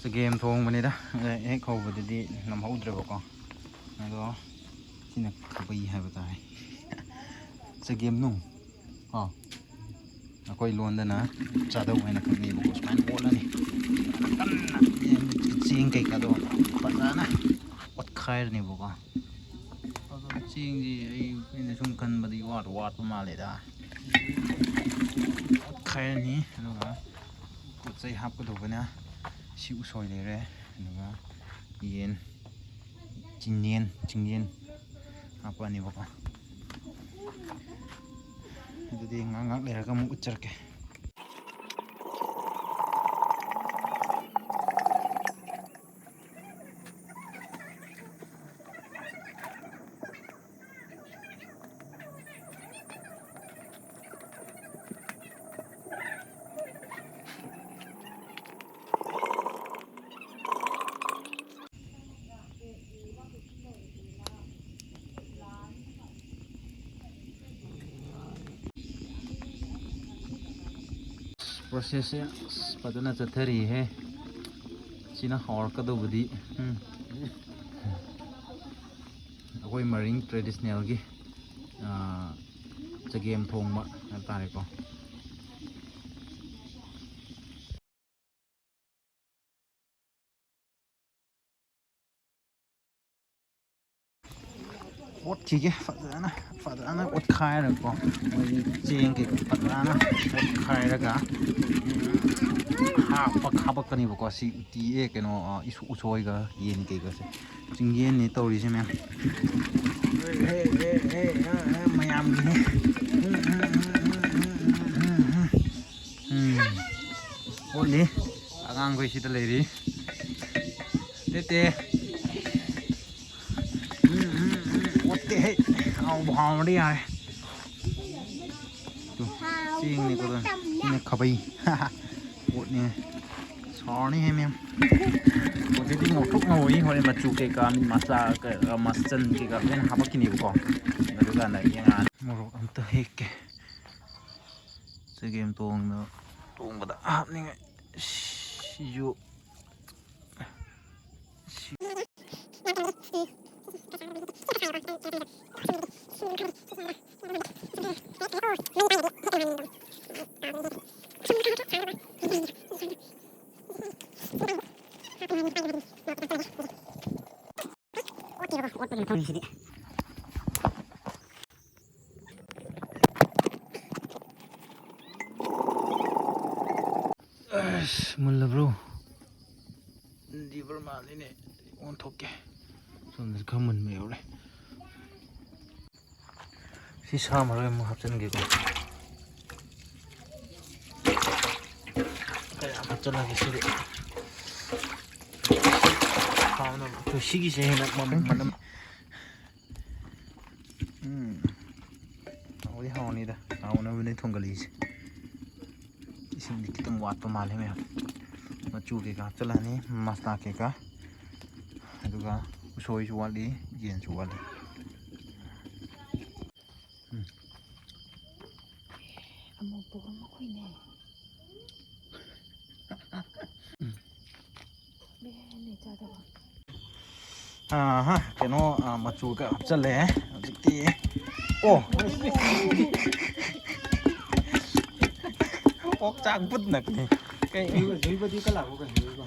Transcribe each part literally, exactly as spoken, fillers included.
ꯆꯒꯦꯝ ꯊꯣꯡꯕꯅꯤꯗ꯫ ꯍꯦꯛ ꯍꯧꯕꯗꯗꯤ ꯅꯝꯍꯧꯗ꯭ꯔꯦꯕꯀꯣ꯫ ꯑꯗꯣ ꯁꯤꯅ ꯈꯥꯕꯩ ꯍꯥꯏꯕ ꯇꯥꯔꯦ꯫ ꯆꯒꯦꯝ ꯅꯨꯡ꯫ ꯑꯣ꯫ ꯑꯩꯈꯣꯏ ꯂꯣꯟꯗꯅ ꯆꯥꯗꯧ ꯍꯥꯏꯅ ꯈꯪꯅꯩꯕꯀꯣ꯫ ꯁꯨꯃꯥꯏꯅ ꯑꯣꯠꯂꯅꯤ꯫ ꯀꯟꯅ ꯆꯦꯡ ꯀꯩꯀꯥꯗꯣ ꯐꯖꯅ ꯑꯣꯠꯈꯥꯏꯔꯅꯦꯕꯀꯣ꯫ ꯑꯗꯣ ꯆꯦꯡꯁꯤ ꯑꯩ, ꯑꯩꯅ ꯁꯨꯝ ꯈꯟꯕꯗ ꯏꯋꯥꯠ ꯋꯥꯠꯄ ꯃꯥꯜꯂꯦꯗ꯫ ꯑꯣꯠꯈꯥꯏꯔꯅꯤ꯫ ꯑꯗꯨꯒ ꯄꯣꯠ ꯆꯩ ꯍꯥꯞꯀꯗꯧꯕꯅ ꯁꯤ ꯎꯁꯣꯏ ꯂꯩꯔꯦ, ꯑꯗꯨꯒ ꯌꯦꯟ, ꯆꯤꯡꯌꯦꯟ, ꯆꯤꯡꯌꯦꯟ ꯍꯥꯞꯄꯅꯦꯕꯀꯣ꯫ ꯑꯗꯨꯗꯤ ꯉꯥꯏꯍꯥꯛ ꯉꯥꯏꯍꯥꯛ ꯂꯩꯔꯒ ꯑꯃꯨꯛ ꯎꯠꯆꯔꯛꯀꯦ꯫ ꯄ꯭ꯔꯣꯁꯦꯁꯁꯦ ꯑꯁ ꯐꯖꯅ ꯆꯠꯊꯔꯤꯍꯦ꯫ ꯁꯤꯅ ꯍꯧꯔꯛꯀꯗꯧꯕꯗꯤ꯫ ꯎꯝ꯫ ꯑꯩꯈꯣꯏ ꯃꯔꯤꯡ ꯇ꯭ꯔꯦꯗꯤꯁꯅꯦꯜꯒꯤ, ꯑꯥ, ꯆꯒꯦꯝ ꯊꯣꯡꯕ ꯍꯥꯏꯕ ꯇꯥꯔꯦꯀꯣ꯫ ꯑꯣꯠꯈꯤꯒꯦ ꯐꯖꯅ, ꯐꯖꯅ ꯑꯣꯠꯈꯥꯏꯔꯒꯀꯣ꯫ ꯃꯣꯏꯒꯤ ꯆꯦꯡ ꯀꯩꯀꯩ ꯐꯖꯅ ꯑꯣꯠꯈꯥꯏꯔꯒ ꯍꯥꯞꯄ, ꯍꯥꯄꯛꯀꯅꯦꯕꯀꯣ꯫ ꯁꯤ ꯎꯇꯤ, ꯑꯦ, ꯀꯩꯅꯣ, ꯑ, ꯏꯁꯨ-, ꯎꯁꯣꯏꯒ ꯌꯦꯟ ꯀꯩꯀꯥꯁꯦ꯫ ꯆꯤꯡꯌꯦꯟꯅꯤ ꯇꯧꯔꯤꯁꯦ ꯃꯌꯥꯝ꯫ ꯃꯌꯥꯝꯒꯤꯅꯤ꯫ ꯎꯝ꯫ ꯑꯣꯠꯂꯤ꯫ ꯑꯉꯥꯡꯈꯣꯏ ꯁꯤꯗ ꯂꯩꯔꯤ꯫ ꯇꯦ ꯇꯦ꯫ ꯎꯝ, ꯎꯝ, ꯎꯝ, ꯑꯣꯠꯇꯦ ꯍꯦ꯫ ꯍꯥꯎꯕꯨ ꯍꯥꯎꯔꯗꯤ ꯌꯥꯔꯦ꯫ ꯇꯨ, ꯆꯦꯡꯅꯤꯀꯣ, ꯇꯨ꯫ ꯁꯤꯅ ꯈꯥꯕꯩ꯫ ꯑꯣꯠꯅꯤ꯫ ꯁꯥꯎꯔꯅꯤ ꯍꯦ, ꯃꯦꯝ꯫ ꯍꯧꯖꯤꯛꯇꯤ ꯉꯧꯊꯣꯛ ꯉꯧꯏ꯫ ꯍꯣꯔꯦꯟ ꯃꯆꯨ ꯀꯩꯀꯥ, ꯃꯤꯠ ꯃꯆꯥ ꯀꯩꯀꯥ, ꯃꯆꯟ ꯀꯩꯀꯥ ꯂꯣꯏꯅ ꯍꯥꯄꯛꯈꯤꯅꯦꯕꯀꯣ꯫ ꯑꯗꯨꯀꯥꯟꯗ ꯌꯦꯡꯉꯛꯑꯅꯤ꯫ ꯃꯣꯔꯣꯛ ꯑꯝꯇ ꯍꯦꯛꯀꯦ꯫ ꯆꯒꯦꯝ ꯊꯣꯡꯗ, ꯊꯣꯡꯕꯗ ꯍꯥꯞꯅꯤꯡꯉꯥꯏ꯫ ꯁꯤꯁꯨ ꯑꯁ, ꯃꯨꯜꯂꯕ꯭ꯔꯣ? ꯂꯤꯕꯔ ꯃꯥꯜꯂꯤꯅꯦ꯫ ꯑꯣꯟꯊꯣꯛꯀꯦ꯫ ꯁꯣꯝꯗꯁꯨ ꯈꯔ ꯃꯨꯟꯕ ꯌꯥꯎꯔꯦ꯫ ꯁꯤ ꯁꯥ ꯃꯔꯣꯏ ꯑꯃꯨꯛ ꯍꯥꯞꯆꯤꯟꯒꯦꯀꯣ꯫ ꯈꯔ ꯌꯥꯝ ꯍꯥꯞꯆꯤꯜꯂꯒꯦ ꯁꯤꯗꯤ꯫ ꯍꯥꯎꯅꯕ꯫ ꯑꯩꯈꯣꯏ ꯁꯤꯒꯤꯁꯦ ꯍꯦꯟꯅ ꯃ-, ꯃꯅꯝ꯫ ꯎꯝ꯫ ꯍꯥꯎꯗꯤ ꯍꯥꯎꯅꯤꯗ꯫ ꯍꯥꯎꯅꯕꯅꯦ ꯊꯣꯡꯒꯠꯂꯛꯏꯁꯦ꯫ ꯏꯁꯤꯡꯗꯤ ꯈꯤꯇꯪ ꯋꯥꯠꯄ ꯃꯥꯜꯂꯦ ꯃꯌꯥꯝ꯫ ꯃꯆꯨ ꯀꯩꯀꯥ ꯍꯥꯞꯆꯤꯜꯂꯅꯤ, ꯃꯁꯂꯥ ꯀꯩꯀꯥ꯫ ꯑꯗꯨꯒ ꯎꯁꯣꯏꯁꯨ ꯋꯥꯠꯂꯤ, ꯌꯦꯟꯁꯨ ꯋꯥꯠꯂꯤ꯫ ꯎꯝ꯫ ꯑꯃꯨꯛ ꯄꯨꯈꯝ ꯑꯩꯈꯣꯏꯅꯦ꯫ ꯕꯦꯅꯦ ꯆꯥꯗꯕ꯫ ꯑꯍꯥ, ꯀꯩꯅꯣ, ꯑ, ꯃꯆꯨꯒ ꯍꯥꯞꯆꯜꯂꯦ ꯍꯧꯖꯤꯛꯇꯤ꯫ ꯑꯣ! ꯑꯣꯛ ꯆꯥꯛ ꯕꯨꯠ ꯅꯠꯇꯦ꯫ ꯀꯩ? ꯂꯩꯕꯗꯤ ꯀ ꯂꯥꯛꯄ ꯀꯩꯅꯣ?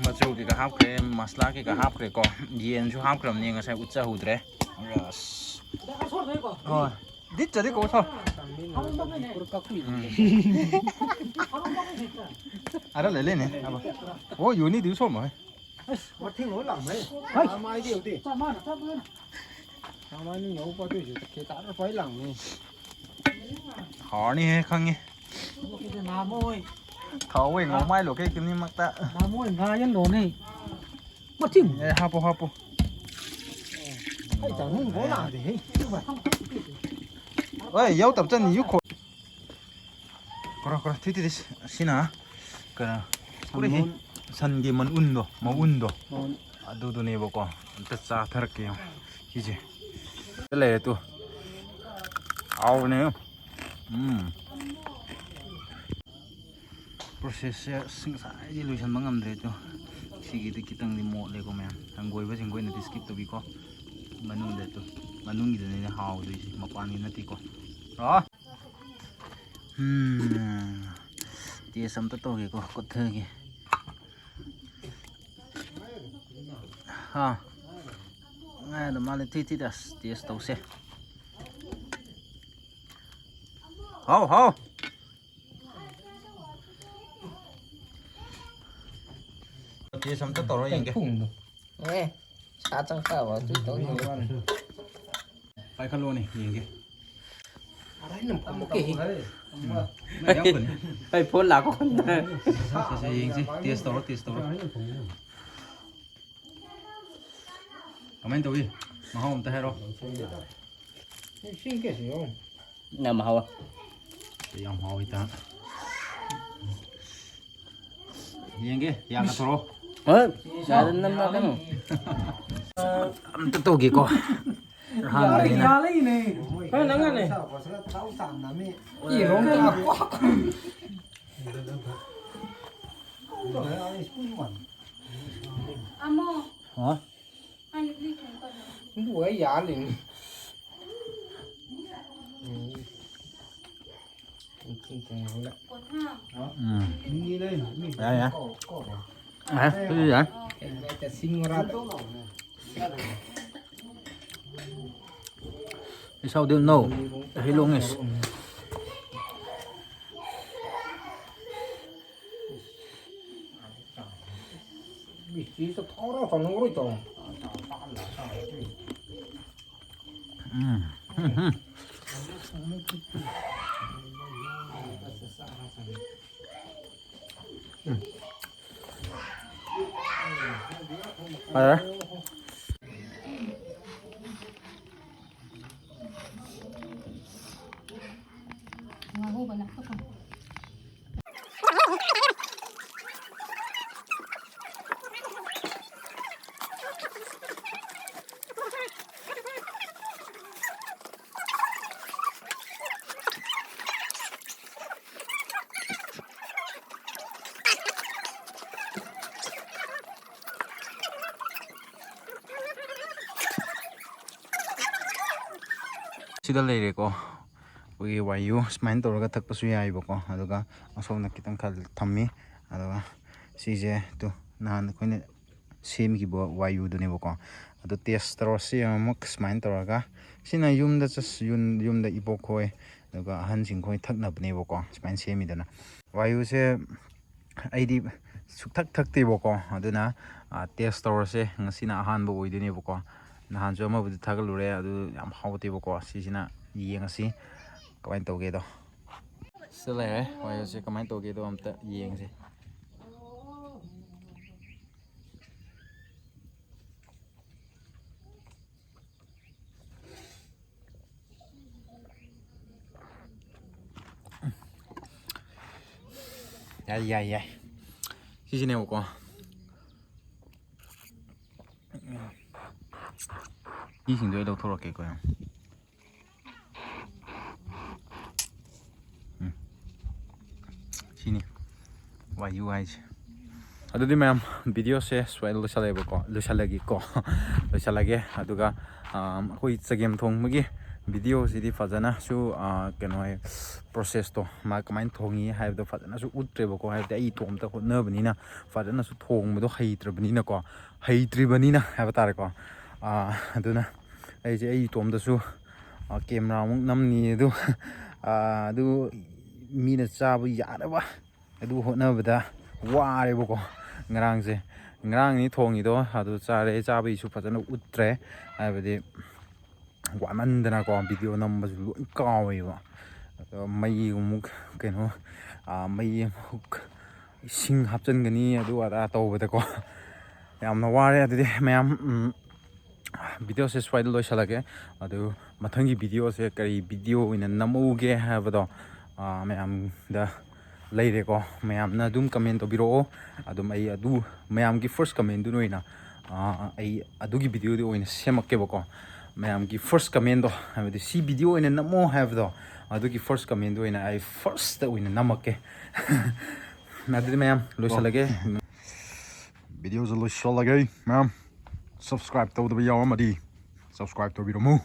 ꯃꯆꯨ ꯀꯩꯀꯥ ꯍꯥꯞꯈ꯭ꯔꯦ, ꯃꯁꯂꯥ ꯀꯩꯀꯥ ꯍꯥꯞꯈ꯭ꯔꯦꯀꯣ꯫ ꯌꯦꯟꯁꯨ ꯍꯥꯞꯈ꯭ꯔꯕꯅꯦ, ꯉꯁꯥꯏ ꯎꯠꯆꯍꯧꯗ꯭ꯔꯦ꯫ ꯑꯁ꯫ ꯍꯣꯏ꯫ ꯗꯤꯠ ꯆꯗꯤ ꯀꯣ ꯁꯣ꯫ ꯎꯝ꯫ ꯑꯔ ꯂꯩ ꯂꯩꯅꯦ꯫ ꯑꯕ꯫ ꯑꯣ, ꯌꯨꯅꯤ ꯗꯤꯎ ꯁꯣ ꯃꯣꯏ꯫ ꯑꯁ, ꯃꯊꯦꯡ ꯂꯣꯏ ꯂꯥꯛꯃꯦ꯫ ꯍꯩ꯫ ꯃꯥꯏꯗꯤ ꯌꯧꯗꯦ꯫ ꯃꯥꯃꯥꯏꯅ ꯌꯧꯕ ꯑꯗꯨꯏꯁꯨ ꯈꯦ ꯇꯥꯔ ꯄꯥꯏ ꯂꯥꯛꯃꯦ꯫ ꯍꯥꯎꯔꯅꯤꯍꯦ, ꯈꯪꯉꯦ꯫ ꯅꯍꯥꯟꯃꯣꯏ꯫ ꯊꯥꯎꯋꯦ, ꯉꯧꯃꯥꯏ ꯂꯣꯀꯦ ꯀꯤꯝꯅꯤꯃꯛꯇ꯫ ꯅꯍꯥꯟꯃꯣꯏ ꯉꯥ ꯌꯦꯟ ꯂꯣꯅꯦ꯫ ꯃꯊꯤꯡ꯫ ꯑꯦ, ꯍꯥꯞꯄꯣ, ꯍꯥꯞꯄꯣ꯫ ꯑꯩ ꯆꯥꯛꯍꯨꯝ ꯐꯥꯎ ꯂꯥꯛꯑꯝꯗꯦꯍꯦ꯫ ꯑꯣꯏ, ꯌꯥꯎ ꯇꯞ ꯆꯠꯅꯤ, ꯌꯨ ꯈꯣ-, ꯈꯔ, ꯈꯔ, ꯊꯤ, ꯊꯤ, ꯊꯤ, ꯁꯤꯅ ꯀꯩꯅꯣ, ꯁꯟ ꯎꯔꯤꯍꯦ? ꯃꯎꯟ꯫ ꯁꯟꯒꯤ ꯃꯟꯎꯟꯗꯣ, ꯃꯎꯟꯗꯣ꯫ ꯃꯎꯟ꯫ ꯑꯗꯨꯗꯨꯅꯦꯕꯀꯣ꯫ ꯑꯝꯇ ꯆꯥꯊꯔꯛꯀꯦ ꯌꯦꯡꯉꯣ꯫ ꯁꯤꯁꯦ꯫ ꯂꯩꯔꯦ ꯇꯨ꯫ ꯍꯥꯎꯕꯅꯦ꯫ ꯎꯝ꯫ ꯄ꯭ꯔꯣꯁꯦꯁꯁꯦ ꯑꯁ ꯉꯁꯥꯏꯗꯤ ꯂꯣꯏꯁꯟꯕ ꯉꯝꯗ꯭ꯔꯦ ꯑꯗꯣ, ꯁꯤꯒꯤꯗꯤ ꯈꯤꯇꯪꯗꯤ ꯃꯣꯠꯂꯦꯀꯣ ꯃꯌꯥꯝ꯫ ꯍꯪꯒꯣꯏꯕꯁꯤꯡ ꯑꯩꯈꯣꯏꯅꯗꯤ ꯁ꯭ꯀꯤꯞ ꯇꯧꯕꯤꯀꯣ꯫ ꯃꯅꯨꯡꯗ ꯑꯗꯨ, ꯃꯅꯨꯡꯒꯤꯗꯨꯅꯤꯅꯦ ꯍꯥꯎꯗꯣꯏꯁꯦ, ꯃꯄꯥꯟꯒꯤ ꯅꯠꯇꯦꯀꯣ꯫ ꯂꯥꯛꯑꯣ꯫ ꯎꯝ, ꯇꯦꯁ ꯑꯝꯇ ꯇꯧꯒꯦꯀꯣ, ꯀꯨꯠꯊꯒꯦ꯫ ꯍꯥ, ꯉꯥꯏ ꯑꯗꯨꯝ ꯃꯥꯜꯂꯦ꯫ ꯊꯤ ꯊꯤꯗ ꯑꯁ, ꯇꯦꯁ ꯇꯧꯁꯦ꯫ ꯍꯥꯎ ꯍꯥꯎ꯫ ꯇꯦꯁ ꯑꯝꯇ ꯇꯧꯔ ꯌꯦꯡꯒꯦ꯫ ꯊꯨꯝꯗꯣ꯫ ꯑꯦ, ꯁꯥ ꯆꯪꯈ꯭ꯔꯕ ꯑꯗꯨ ꯇꯧꯅꯕ꯫ ꯄꯥꯏꯈꯠꯂꯣꯅꯦ, ꯌꯦꯡꯒꯦ꯫ ꯑꯃꯨꯛꯀ ꯍꯤ꯫ ꯌꯥꯎꯔꯛꯀꯅꯤ꯫ ꯑꯩ ꯐꯣꯟ ꯂꯥꯛꯄ ꯀꯥꯟꯗ꯫ ꯁꯦ, ꯁꯦ, ꯌꯦꯡꯁꯤ꯫ ꯇꯦꯁ ꯇꯧꯔꯣ, ꯇꯦꯁ ꯇꯧꯔꯣ꯫ ꯀꯃꯥꯏꯅ ꯇꯧꯏ? ꯃꯍꯥꯎ ꯑꯝꯇ ꯍꯥꯏꯔꯣ꯫ ꯌꯥꯝ ꯍꯥꯎꯋꯦ꯫ ꯌꯥꯝ ꯍꯥꯎꯋꯤ ꯇꯥ꯫ ꯌꯦꯡꯒꯦ, ꯌꯥꯒ ꯊꯣꯔꯛꯑꯣ꯫ ꯍꯣꯏ, ꯌꯥꯗ ꯅꯝꯃꯛꯀꯅꯨ꯫ ꯑꯝꯇ ꯇꯧꯒꯦꯀꯣ꯫ ꯑꯍꯥꯟꯕꯅꯤꯅ꯫ ꯍꯣꯏ, ꯅꯪꯅꯅꯦ꯫ ꯌꯦꯔꯨꯝ꯫ ꯑꯃꯣ꯫ ꯍꯥ? ꯑꯗꯨꯒ ꯌꯥꯜꯂꯤꯅꯤ꯫ ꯎꯝ꯫ ꯎꯝ꯫ ꯌꯥꯏ, ꯌꯥꯏ꯫ ꯑꯦ, ꯑꯗꯨꯗꯤ ꯌꯥꯏ꯫ ꯁꯤꯡ ꯃꯔꯥꯗ꯫ It's how they know the Heilongese. ꯎꯝ. ꯎꯝ, ꯎꯝ. ꯐꯔꯦ꯫ ꯁꯤꯗ ꯂꯩꯔꯦꯀꯣ ꯑꯩꯈꯣꯏꯒꯤ ꯋꯥꯏꯌꯨ꯫ ꯁꯨꯃꯥꯏꯅ ꯇꯧꯔꯒ ꯊꯛꯄꯁꯨ ꯌꯥꯏꯕꯀꯣ꯫ ꯑꯗꯨꯒ ꯑꯁꯣꯝꯗ ꯈꯤꯇꯪ ꯈꯔ ꯊꯝꯃꯤ꯫ ꯑꯗꯨꯒ ꯁꯤꯁꯦ ꯇꯨ ꯅꯍꯥꯟ ꯑꯩꯈꯣꯏꯅ ꯁꯦꯝꯈꯤꯕ ꯋꯥꯏꯌꯨꯗꯨꯅꯦꯕꯀꯣ꯫ ꯑꯗꯨ ꯇꯦꯁ ꯇꯧꯔꯁꯤ ꯑꯃꯨꯛ ꯁꯨꯃꯥꯏꯅ ꯇꯧꯔꯒ꯫ ꯁꯤꯅ ꯌꯨꯝꯗ ꯆꯠ-, ꯌꯨꯝ-, ꯌꯨꯝꯗ ꯏꯕꯣꯛ ꯈꯣꯏ ꯑꯗꯨꯒ ꯑꯍꯟꯁꯤꯡ ꯈꯣꯏ ꯊꯛꯅꯕꯅꯦꯕꯀꯣ, ꯁꯨꯃꯥꯏꯅ ꯁꯦꯝꯃꯤꯗꯅ꯫ ꯋꯥꯏꯌꯨꯁꯦ ꯑꯩꯗꯤ ꯁꯨꯛꯊꯛ ꯊꯛꯇꯦꯕꯀꯣ꯫ ꯑꯗꯨꯅ ꯇꯦꯁ ꯇꯧꯔꯁꯦ꯫ ꯉꯁꯤꯅ ꯑꯍꯥꯟꯕ ꯑꯣꯏꯗꯣꯏꯅꯦꯕꯀꯣ꯫ ꯅꯍꯥꯟꯁꯨ ꯑꯃꯕꯨꯗꯤ ꯊꯥꯒꯠꯂꯨꯔꯦ, ꯑꯗꯨ ꯌꯥꯝ ꯍꯥꯎꯇꯦꯕꯀꯣ꯫ ꯁꯤꯁꯤꯅ ꯌꯦꯡꯉꯁꯤ ꯀꯃꯥꯏꯅ ꯇꯧꯒꯦꯗꯣ꯫ ꯁꯤꯗ ꯂꯩꯔꯦ ꯋꯥꯏꯌꯨꯁꯦ꯫ ꯀꯃꯥꯏꯅ ꯇꯧꯒꯦꯗꯣ ꯑꯝꯇ ꯌꯦꯡꯁꯦ꯫ ꯌꯥꯏ, ꯌꯥꯏ, ꯌꯥꯏ꯫ ꯁꯤꯁꯤꯅꯦꯕꯀꯣ꯫ ꯃꯤꯁꯤꯡꯗꯣ ꯑꯩ ꯂꯧꯊꯣꯔꯛꯀꯦꯀꯣ꯫ ꯌꯥꯝ ꯎꯝ꯫ ꯁꯤꯅꯤ ꯋꯥꯏꯌꯨ ꯍꯥꯏꯁꯦ꯫ ꯑꯗꯨꯗꯤ ꯃꯌꯥꯝ, ꯚꯤꯗꯤꯑꯣꯁꯦ ꯁ꯭ꯋꯥꯏꯗ ꯂꯣꯏꯁꯜꯂꯦꯕꯀꯣ, ꯂꯣꯏꯁꯜꯂꯒꯦꯀꯣ꯫ ꯂꯣꯏꯁꯜꯂꯒꯦ꯫ ꯑꯗꯨꯒ ꯑꯥ, ꯑꯩꯈꯣꯏ ꯆꯒꯦꯝ ꯊꯣꯡꯕꯒꯤ ꯚꯤꯗꯤꯑꯣꯁꯤꯗꯤ ꯐꯖꯅꯁꯨ ꯑꯥ, ꯀꯩꯅꯣ, ꯄ꯭ꯔꯣꯁꯦꯁꯇꯣ ꯃꯥ ꯀꯃꯥꯏꯅ ꯊꯣꯡꯉꯤ ꯍꯥꯏꯕꯗꯣ ꯐꯖꯅꯁꯨ ꯎꯠꯇ꯭ꯔꯦꯕꯀꯣ꯫ ꯍꯥꯏꯕꯗꯤ ꯑꯩ ꯏꯇꯣꯝꯇ ꯍꯣꯠꯅꯕꯅꯤꯅ ꯐꯖꯅꯁꯨ ꯊꯣꯡꯕꯗꯣ ꯍꯩꯇ꯭ꯔꯕꯅꯤꯅꯀꯣ, ꯍꯩꯇ꯭ꯔꯤꯕꯅꯤꯅ ꯍꯥꯏꯕ ꯇꯥꯔꯦꯀꯣ꯫ ꯑꯥ, ꯑꯗꯨꯅ ꯑꯩꯁꯦ ꯑꯩ ꯏꯇꯣꯝꯇꯁꯨ ꯀꯦꯃꯦꯔꯥꯃꯨꯛ ꯅꯝꯅꯤ ꯑꯗꯨ, ꯑꯗꯨ ꯃꯤꯅ ꯆꯥꯕ ꯌꯥꯅꯕ ꯑꯗꯨ ꯍꯣꯠꯅꯕꯗ ꯋꯥꯔꯦꯕꯀꯣ꯫ ꯉꯔꯥꯡꯁꯦ, ꯉꯔꯥꯡꯅꯤ ꯊꯣꯡꯉꯤꯗꯣ, ꯑꯗꯨ ꯆꯥꯔꯦ꯫ ꯆꯥꯕꯒꯤꯁꯨ ꯐꯖꯅ ꯎꯠꯇ꯭ꯔꯦ, ꯍꯥꯏꯕꯗꯤ ꯋꯥꯃꯟꯗꯅꯀꯣ꯫ ꯚꯤꯗꯤꯑꯣ ꯅꯝꯕꯁꯨ ꯂꯣꯏ ꯀꯥꯎꯋꯦꯕ꯫ ꯑꯗꯣ ꯃꯩ ꯑꯃꯨꯛ ꯀꯩꯅꯣ, ꯃꯩ ꯑꯃꯨꯛ ꯏꯁꯤꯡ ꯍꯥꯞꯆꯤꯟꯒꯅꯤ, ꯑꯗꯨ ꯑꯗꯥ ꯇꯧꯕꯗꯀꯣ ꯌꯥꯝꯅ ꯋꯥꯔꯦ꯫ ꯑꯗꯨꯗꯤ ꯃꯌꯥꯝ, ꯎꯝ, ꯚꯤꯗꯤꯑꯣꯁꯦ ꯁ꯭ꯋꯥꯏꯗ ꯂꯣꯏꯁꯤꯜꯂꯒꯦ꯫ ꯑꯗꯨ ꯃꯊꯪꯒꯤ ꯚꯤꯗꯤꯑꯣꯁꯦ ꯀꯔꯤ ꯚꯤꯗꯤꯑꯣ ꯑꯣꯏꯅ ꯅꯝꯃꯛꯎꯒꯦ ꯍꯥꯏꯕꯗꯣ, ꯑꯥ, ꯃꯌꯥꯝꯗ ꯂꯩꯔꯦꯀꯣ꯫ ꯃꯌꯥꯝꯅ ꯑꯗꯨꯝ ꯀꯃꯦꯟ ꯇꯧꯕꯤꯔꯛꯑꯣ꯫ ꯑꯗꯨꯝ ꯑꯩ ꯑꯗꯨ ꯃꯌꯥꯝꯒꯤ ꯐꯥꯔꯁ ꯀꯃꯦꯟꯗꯨꯅ ꯑꯣꯏꯅ, ꯑꯥ, ꯑꯩ ꯑꯗꯨꯒꯤ ꯚꯤꯗꯤꯑꯣꯗꯨ ꯑꯣꯏꯅ ꯁꯦꯝꯃꯛꯀꯦꯕꯀꯣ꯫ ꯃꯌꯥꯝꯒꯤ ꯐꯥꯔꯁ ꯀꯃꯦꯟꯗꯣ, ꯍꯥꯏꯕꯗꯤ ꯁꯤ ꯚꯤꯗꯤꯑꯣ ꯑꯣꯏꯅ ꯅꯝꯃꯣ ꯍꯥꯏꯕꯗꯣ, ꯑꯗꯨꯒꯤ ꯐꯥꯔꯁ ꯀꯃꯦꯟꯗꯨ ꯑꯣꯏꯅ ꯑꯩ ꯐꯥꯔꯁꯇ ꯑꯣꯏꯅ ꯅꯝꯃꯛꯀꯦ꯫ ꯑꯗꯨꯗꯤ ꯃꯌꯥꯝ ꯂꯣꯏꯁꯤꯜꯂꯒꯦ꯫ ꯚꯤꯗꯤꯑꯣꯁꯦ ꯂꯣꯏꯁꯤꯜꯂꯒꯦ꯫ ꯃꯌꯥꯝ ꯁꯕꯁꯀ꯭ꯔꯥꯏꯕ ꯇꯧꯗꯕ ꯌꯥꯎꯔꯝꯃꯗꯤ ꯁꯕꯁꯀ꯭ꯔꯥꯏꯕ ꯇꯧꯕꯤꯔꯝꯃꯨ꯫